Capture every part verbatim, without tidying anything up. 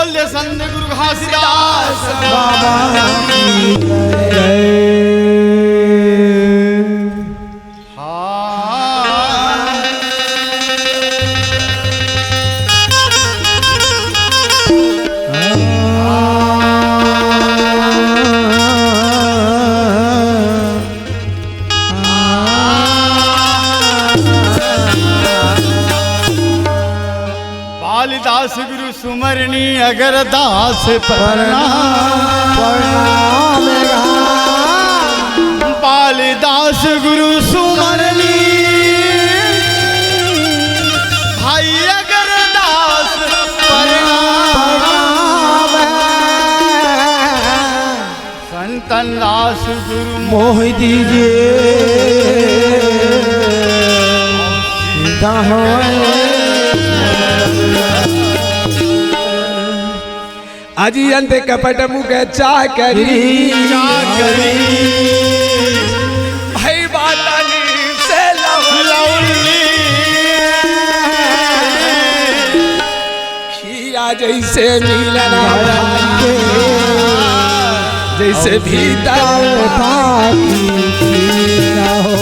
बोले संत गुरु घासीदास बाबा की जय। हाँ। बालिदास गुरु सुमरनी अगर दास प्रणाम। प्रणाम। बालिदास गुरु सुमरनी भाई अगर दास प्रणाम। प्रणाम। संतन दास गुरु मोहि दीजे। सीधा होए। अजी अंत कपट मुख चाकरी। चाकरी। भाई बातानी से लवली। लवली। खीरा जैसे मिलन भाई के, जैसे भीतर भागी खीरा हो।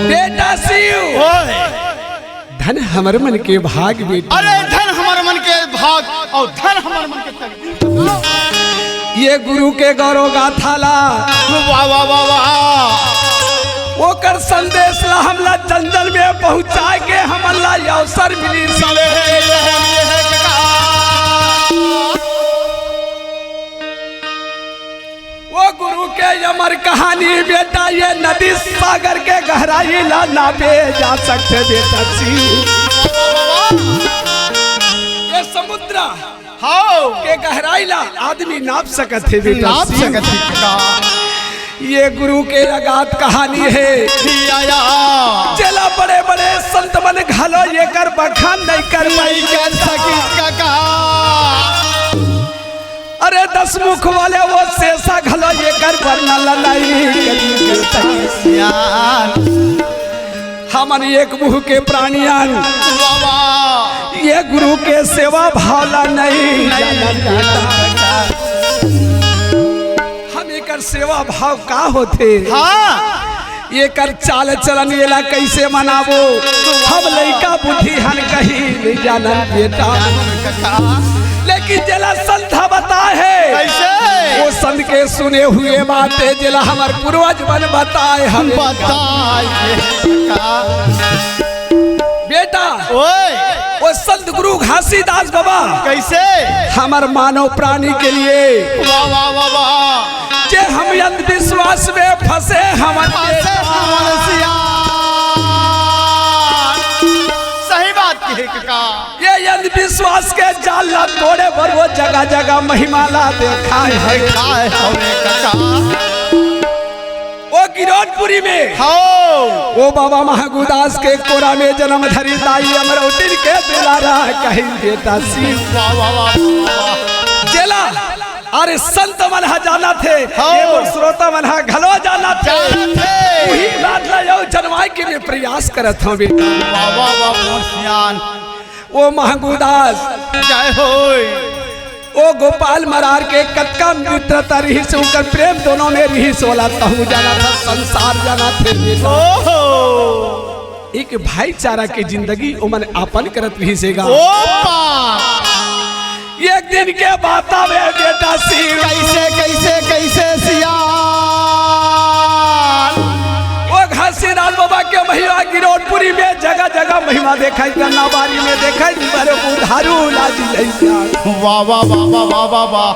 बेटा शिव, ओए। धन हमर मन के भाग बेटा। अरे धन हमर मन के भाग और धन हमर मन के तकदीर। ये गुरु के गौरव गाथा ला। वाह, वाह, वाह, वाह। ओकर संदेश ला हमला जन जन में पहुँचाए के हमन ला ये अवसर मिली। मिले हे, मिले हे, मिले हे, काका। वो गुरु के अमर कहानी बेटा, ये नदी सागर के गहराई ला नापे जा सकथे बेटा शिव। ये समुद्र हाँ। के गहराई ला आदमी नाप सकत हे बेटा नाप शिव। सकत हे का? ये गुरु के अगाध कहानी हे। या, या। जेला बड़े बड़े संत मन घलो एकर बखान नहीं कर पाई। नहीं कर सकी काका। अरे दस मुख वाले वो शेषा घलो एकर वर्णन ला नहीं कर सकी। यार। हमन एक मुँह के प्राणियन। वाह, वाह। ये गुरु के सेवा भाव ला नहीं नहीं जानत। जानत। हम एकर सेवा भाव का होथे? हाँ। एकर चाल चलन एला कैसे मनाबो? हम लइका बुद्धि हन कहीं नहीं जानन बेटा। लेकिन जेला संत बताए हे, कैसे? वो संत के सुने हुए बात हे, जेला हमर पूर्वज मन बताए हवे। बताए का? बेटा, ओए। वो संत गुरु घासीदास बाबा कैसे? हमर मानव प्राणी के लिए वाह, वाह, वाह, वाह। जे हम अंधविश्वास में फंसे हवन फंसे बेटा। हवन सियान। सही बात कहे काका। ये अंधविश्वास के जाल ला तोड़े बर वो जगह जगह महिमा ला देखाए हवे। देखाए हवे काका। वो गिरौदपुरी में हाँ। वो बाबा महगुदास के कोरा में जन्म धरी दाई अमरौतिन के दुलारा कहीं बेटा शिव। वाह, वाह, वाह, वाह। जेला अरे संत मन हा जानथे, हाँ। ये मोर श्रोता मन हा घलो जानथे। जानथे। उही बात ला यो जनवाए के मैं प्रयास करत हूँ बेटा। वाह, वाह, वाह, मोर सियान। ओ महंगूदास। जय होय। ओ गोपाल मरार के कतका मित्रता रिहिस, ओकर प्रेम दोनों में रिहिस, ओला तहूँ जानत हस, संसार जानत हे बेटा। ओहो। एक भाईचारा के जिंदगी ओमन आपन करत रिहिस हे गा। ओपा। एक दिन के बात आवे बेटा शिव। कैसे, कैसे, कैसे सियान? ओ घासीदास बाबा के महिमा गिरौदपुरी में जगह जगह महिमा देखाई, गन्नाबारी में देखाई, बड़े बुधारू लाजी लइका। वाह, वाह, वाह।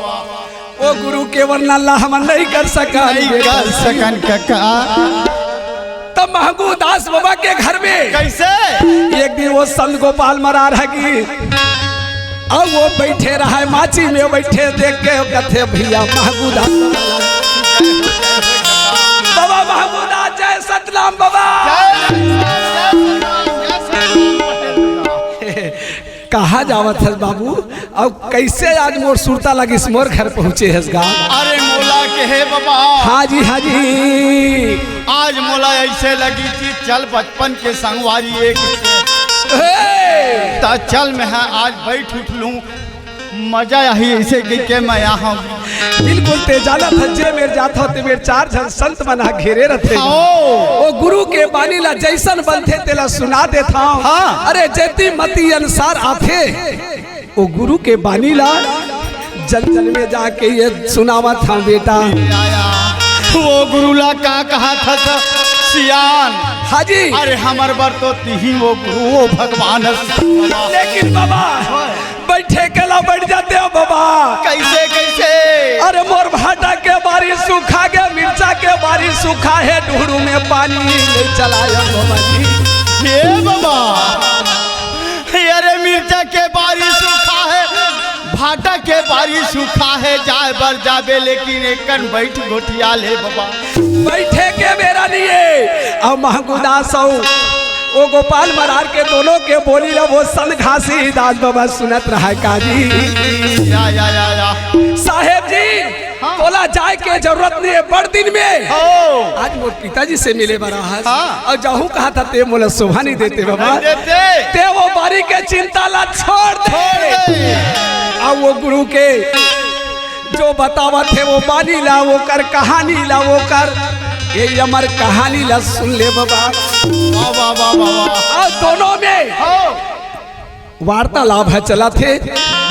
ओ गुरु के वर्णन ला हमन नहीं कर सकन। नहीं कर सकन कका। तब महंगू दास बाबा के घर में कैसे? एक दिन वो संत गोपाल मरार हगी, अब वो बैठे रहा है माची में बैठे देख के वो कथे, "भैया महंगू दास बाबा, बाबा महंगू दास, जय सतनाम बाबा।" जय सतनाम, जय सतनाम, जय सतनाम। कहाँ जावत हस बाबू? अउ कैसे आज मोर सुरता लगिस, मोर घर पहुँचे हस गा? अरे मोला के हे बाबा। हाँ जी, हाँ जी। आज मोला ऐसे लगी कि चल बचपन के संगवारी एक हे! त चल मैं हा आज बैठ उठ लूं। मजा आही, अइसे कहिके मैं आहूं। बिल्कुल, ते जानत हस, जे मेर जात हव, ते मेर चार झन संत मन ह घेरे रथे। ओ गुरु के बानी ला जइसन बनथे, तेला सुना देथंव। हाँ। अरे, जेती मति अनुसार आथे, ओ गुरु के बानी ला जन जन में जाके ये सुनावत हंव बेटा। ओ गुरु ला का कहत हस सियान? हाँ जी। अरे, हमर बर तो तिही ओ गुरु, ओ भगवान हस। लेकिन बाबा, बइठे के ला बइठ जाते हो बाबा। कइसे, कइसे? अरे, मोर भाटा के बारी सुखा गे, मिर्चा के बारी सुखा हे, ढूढ़ू में पानी नइ चलाय बाबा जी। हे बाबा, अरे, मिर्चा के बारी सुखा हे, भाटा के बारी सुखा हे, जाय बर जाबे, लेकिन एकन बइठ गोठिया ले बाबा। बइठे के बेरा नइ हे। अउ महंगू दास अउ ओ गोपाल मरार के दोनों के बोली ला ओ संत घासीदास बाबा सुनत रहय का जी। या, या, या, या। साहेब जी, हाँ। तोला जाय के जरूरत नइ हे, बड़ दिन में हो। आज मोर पिताजी से मिले बर आहस। हाँ। अउ जाहूं कहत हस ते मोला शोभा नइ देते बाबा। नइ देते। ते ओ बारी के चिंता ला छोड़ दे। छोड़ दे। अउ ओ गुरु के जो बतावत हे ओ बानी ला, ओकर कहानी ला, ओकर ये अमर कहानी ला सुन ले बाबा। वाह, वाह, वाह, वाह, वाह। अउ दोनों में हो। वार्तालाप ह चलत हे।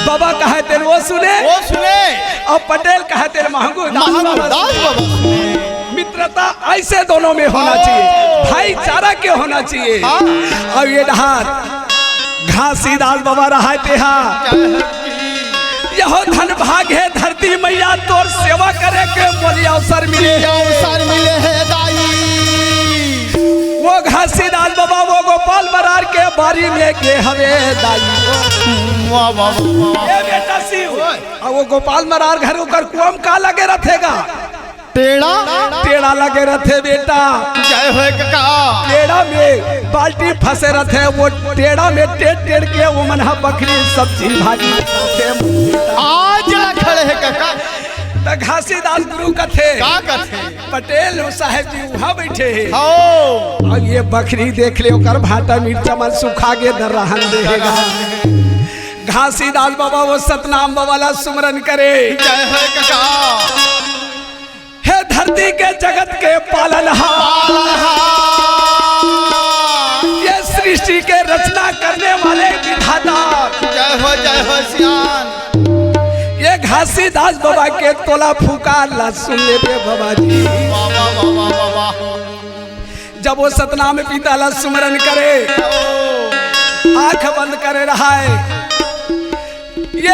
बाबा कहय तेन ओ सुने, ओ सुने। अउ पटेल कहय तेन महंगू दास महंगू बाबा दास सुने। बाबा सुने। मित्रता अइसे दोनों में होना ओ। चाहिए, भाईचारा के होना चाहिए। हाँ। अउ ये डहर घासीदास बाबा रहय तेहा। यहो धन भाग हे धरती मैया, तोर सेवा करे के मोला अवसर मिले। अवसर मिले हे दाई। ओ घासीदास बाबा ओ गोपाल मरार के बारी में गे हवे दाई। वाह, वाह, वाह, वाह। ए बेटा शिव, ओए। अउ ओ गोपाल मरार घर ओकर कुआं म का लगे रथे गा? टेड़ा? टेड़ा लगे रथे बेटा। जय हो कका। टेड़ा में बाल्टी फंसे रथे, ओ टेड़ा में टेड़ टेड़ के ओमन ह बखरी सब्जी भाजी खाथे। आज ला खड़े हे कका। त घासीदास गुरु कथे, का कथे? पटेल हो साहेब जी उहां बइठे हे। हो। अउ ये बखरी देख ले, ओकर भाटा मिर्चा मन सुखा गे, दर्राहन दे हे गा। घासीदास बाबा ओ सतनाम बाबा ला सुमरन करे। जय हो कका। हे धरती के जगत के पालनहार, पालनहार। ये सृष्टि के रचना करने वाले विधाता। जय हो, जय हो सियान। ये घासीदास बाबा के तोला पुकार ला सुन लेबे बाबा जी। वाह, वाह, वाह, वाह, वाह, वाह। जब ओ सतनाम पिता ला सुमरन करे, आंख बंद करे रहय,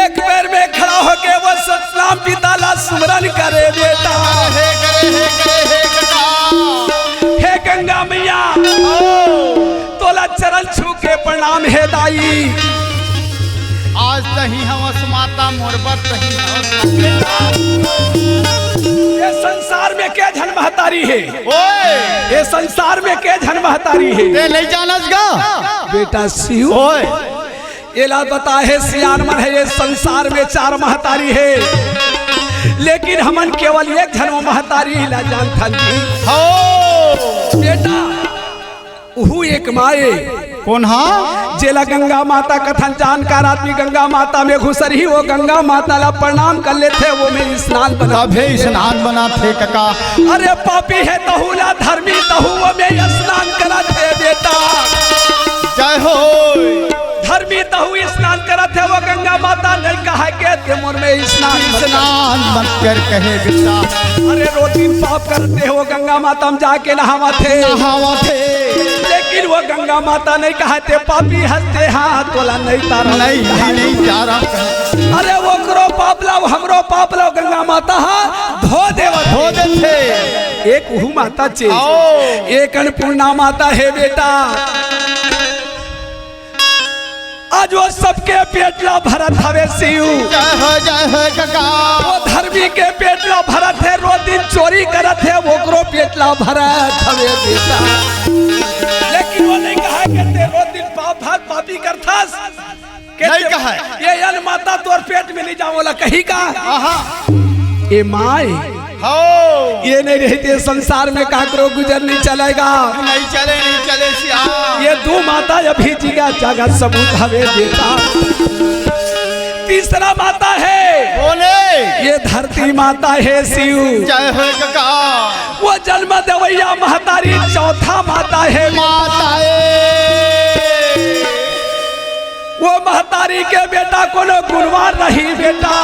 एक पैर में खड़ा होके ओ सतनाम पिता ला सुमरन करे बेटा। हे करे, हे करे, हे कका। हे गंगा मैया, ओ। तोला चरण छू के प्रणाम हे दाई। आज तहीं हवस माता मोर बर तहीं हवस। ये संसार में के झन महतारी हे? ओए। ये संसार में के झन महतारी हे? ते नइ जानस गा? बेटा शिव। ओए। एला बता हे सियान मन हे, ये संसार में चार महतारी हे, लेकिन हमन केवल एक झन ओ महतारी ला जानथन जी। हो। बेटा, उहू एक माए। कोन हा? जेला गंगा माता कथन, जानकार आदमी गंगा माता में घुसरही, ओ गंगा माता ला प्रणाम कर लेथे, ओ में स्नान बना तभे स्नान बनाथे कका। अरे पापी हे तहू ला धर्मी तहू ओ में स्नान कराथे बेटा। जय हो। धर्मी तहू स्नान करत हे, ओ गंगा माता नइ कहय के ते मोर में स्नान मत कर। स्नान मत कर कहे बेटा। अरे रोज दिन पाप करत हे, ओ गंगा माता म जाके नहावत हे। नहावत हे। लेकिन ओ गंगा माता नइ कहय ते पापी हस ते, हाँ, तोला नइ तारंव। नइ, नइ, नइ तारंव। अरे ओकरो पाप ला, हमरो पाप ला, गंगा माता हा धो देवत हे। धो देथे। एक उहू माता चे। आओ। एक अन्नपूर्णा माता हे बेटा। आज ओ सबके पेट ला भरत हवे शिव। जय हो, जय हो कका। ओ धर्मी के पेट ला भरत हे, रोज दिन चोरी करत हे, ओकरो पेट ला भरत हवे बेटा। लेकिन ओ नइ कहय के ते रोज दिन पाप भाग पापी करथस। के नइ ते कहय। ये अन्न माता तोर पेट में नइ जावय ओला कही का? आहा। ए माय। हो। ये नइ रही ते संसार में काकरो गुजर नइ चलय गा। नइ चले, नइ चले सिया। ये दू माता अभी जिया जागत सबूत हवे बेटा। तीसरा माता हे। बोले। ये धरती माता हे शिव। जय हो कका। वो जन्म देवैया महतारी चौथा माता हे। माता हे। वो महतारी के बेटा कोनो गुणवान रही बेटा।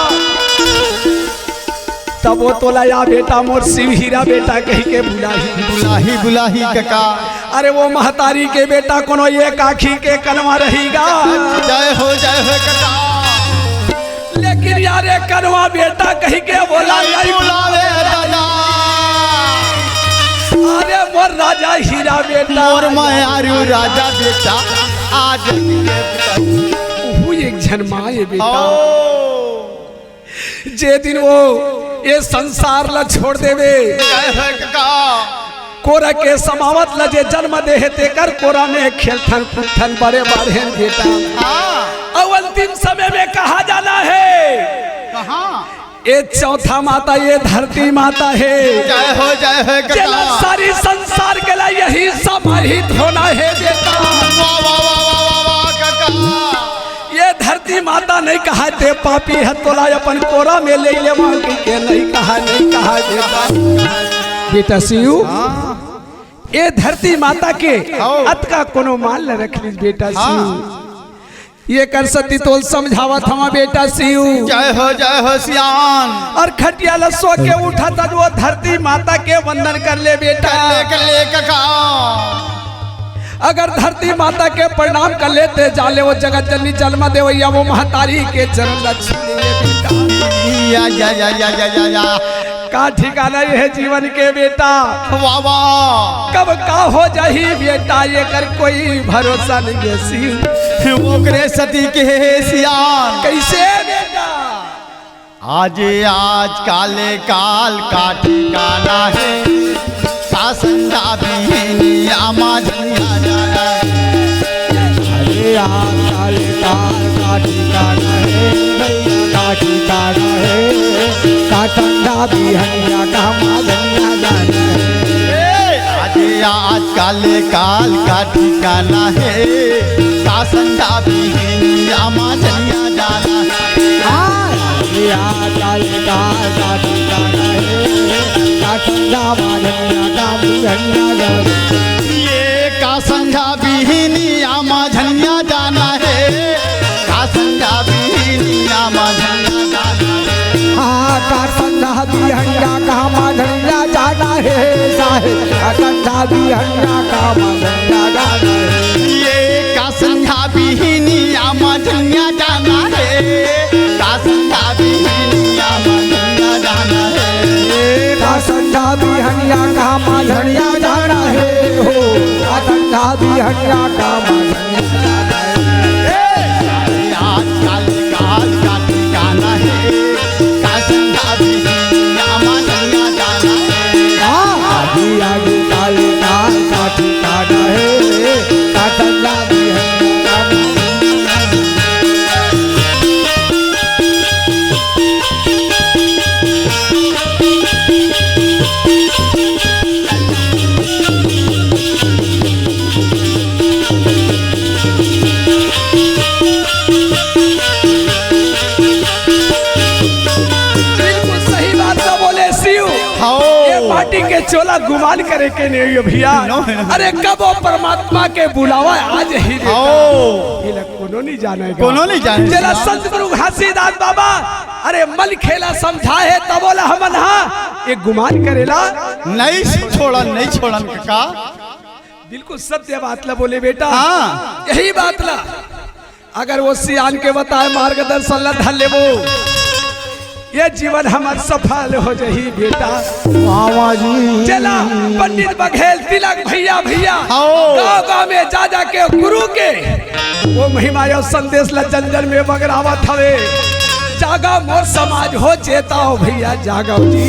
तब वो तोला या बेटा मोर शिव हीरा बेटा कही के बुलाही। बुलाही, बुलाही कका। अरे वो महतारी के बेटा कोनो एक आँखी के कनवा रही गा। जय हो, जय हो कका। लेकिन यार एक कनवा बेटा कही के बोला नहीं। बुलावे दादा। अरे मोर राजा हीरा बेटा। मोर मायारू राजा बेटा। आज वो एक झन माँ ये बेटा। ओ। जे दिन वो ये संसार ला छोड़ देवे, जय हो कका। कोरा के समावत ला जे जन्म दे हे, तेकर कोरा में खेलथन कूदथन बड़े बाढ़ेन बेटा। हाँ। अउ अंतिम समय में कहाँ जाना हे? कहाँ? ये चौथा माता, ये धरती माता हे। जय हो, जय हो कका। जेला सारी संसार के ला यही समाहित होना हे बेटा। वाह, वाह, वाह, कका। ये धरती माता नहीं कहा ते पापी हे, तोला अपन कोरा में ले ले मांग के नहीं कहा, नहीं कहा बेटा। बेटा शिव, हाँ। ये धरती माता के हाँ। अतका कोनो मान ल रख लीस बेटा शिव। हाँ। ये कर सती तोल समझावत हवा बेटा शिव। जय हो, जय हो सियान। और खटिया ल सो के उठा तन वो धरती माता के वंदन कर ले बेटा। कर ले, कर ले कका। अगर धरती माता के प्रणाम कर लेते, जाले वो जगत जननी जन्म देवैया, वो महतारी के चरण ल छू ले बेटा। या, या, या। का ठिकाना ये हे जीवन के बेटा? वाह, वाह। कब का हो जाही बेटा, ये कर कोई भरोसा नहीं हे शिव। ओकरे सती के हे सियान। कैसे बेटा? आज, आज काले काल का ठिकाना हे, का संझा बिहनिया मा झनिया जाना हे। अरे आज काले काल का ठिकाना हे, भैया का ठिकाना हे, का संझा बिहनिया का मा झनिया जाना हे। ए, आज, आज काले काल का ठिकाना हे, का संझा बिहनिया मा झनिया जाना हे। हाँ। या काल का का ठिकाना हे, का संझा बिहनिया का मा झनिया जाना हे। ये का संझा बिहनिया मा झनिया जाना हे, का संझा बिहनिया मा झनिया जाना हे। हाँ, का संझा बिहनिया का मा झनिया जाना हे, साहेब, का संझा बिहनिया का मा झनिया जाना हे। ये का संझा बिहनिया मा झनिया जाना हे, का संझा बिहनिया मा झनिया जाना हे। का संझा बिहनिया का मा झनिया जाना हे हो, का संझा बिहनिया का मा झनिया जाना हे। ए, आज काल का का ठिकाना हे, का संझा बिहनिया मा झनिया जाना हे। हाँ, आगे आगे काले काल का ठिकाना हे, का संझा बिहनिया का मा झनिया जाना हे। बिल्कुल सही बात ना बोले शिव। हाँ। ये माटी के चोला गुमान करे के नहीं हो भैया। नो, नो। अरे कब वो परमात्मा के बुलावा आज ही बेटा। हाँ। कोनो नहीं जाने का। कोनो नहीं जाने जेला का। संत गुरु घासीदास बाबा, अरे मल खेला समझा हे, तब बोला हमन हा, ये गुमान करेला। नहीं छोड़न, नहीं छोड़न का। बिल्कुल सत्य बात ला बोले बेटा। हाँ। यही बात ला। अगर वो सियान के बताए मार्गदर्शन ला धर लेबो, ये जीवन हमर सफल हो जही बेटा। वाह, वाह जी। चला, पंडित बघेल तिलक भैया, भैया, आओ। गाँव गाँव में जा जा के गुरु के वो महिमा या संदेश ला जन जन में बगरावत हवे। जागा मोर समाज हो, चेताओ भैया, जागो जी।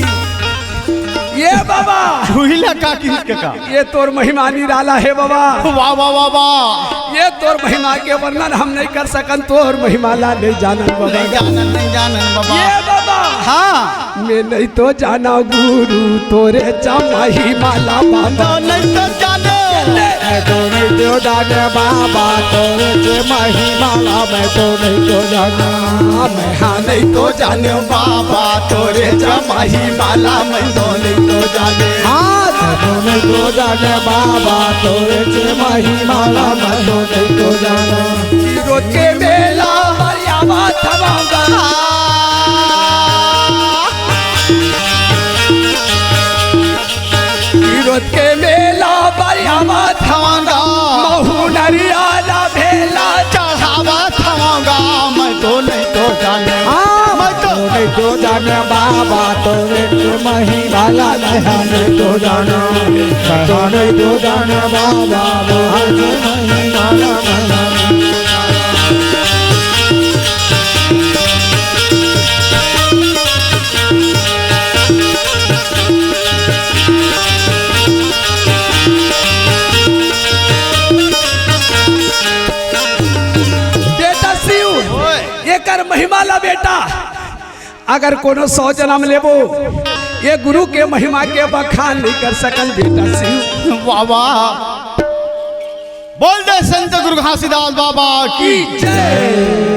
ये बाबा। हुई ला का किस के का? ये तोर महिमा निराला हे बाबा। वाह, वाह, वाह, वाह। ये तोर महिमा के वर्णन हम नहीं कर सकन, तोर महिमा ला नहीं जानन बाबा। नहीं जानन, नहीं जानन बाबा। ये बाबा। हाँ। मैं नहीं तो जाना गुरु तोरे चा महिमा ला बाबा। तो नहीं तो जाने। मैं तो नहीं तो जाने बाबा तोरे जे महिमा ला, मैं तो नहीं तो जाने। मैं हा नहीं तो जाने बाबा तोरे जे महिमा ला, मैं तो नहीं तो जाने। हाँ, मैं तो नहीं तो जाने बाबा तोरे जे महिमा ला, मैं तो नहीं तो जाने। गिरोध के मेला बरियावा थमाऊंगा। गिरोध के मेला बरियावा थमाऊंगा। महू नरियाला भेला चढ़ावा थमाऊंगा। मैं तो नहीं तो जाने। हाँ, मैं तो नहीं तो जाने बाबा तोरे जे महिमा ला, मैं हा नहीं तो जाने। मैं तो नहीं तो जाने बाबा तोरे जे महिमा ला, मैं हा नहीं तो जाने। बेटा शिव, एकर महिमा ला बेटा, अगर कोनो सौ जन्म लेबो, ये गुरु के महिमा के बखान नहीं कर सकन बेटा शिव। वाह वाह, बोल दे संत गुरु घासीदास बाबा की जय।